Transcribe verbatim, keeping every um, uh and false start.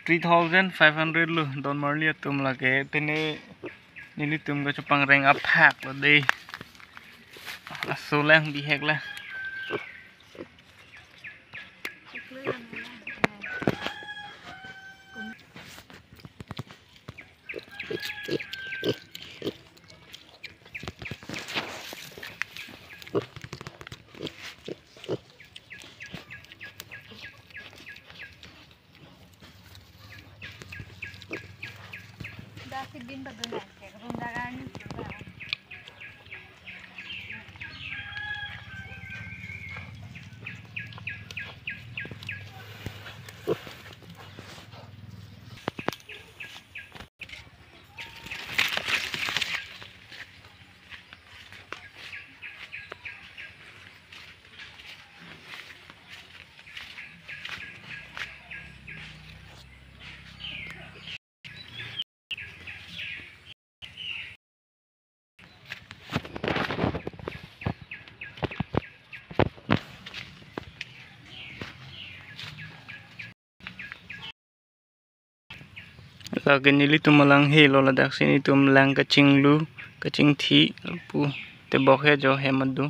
three thousand five hundred lo, don marli atum lake. Tene nelitum kachepangreng aphak lo dei. Laso lang bihek lang. Lake nelitum alang helo, ladaksi nelitum lang kachinglu, kachingthi pu tebok he jo hem adu.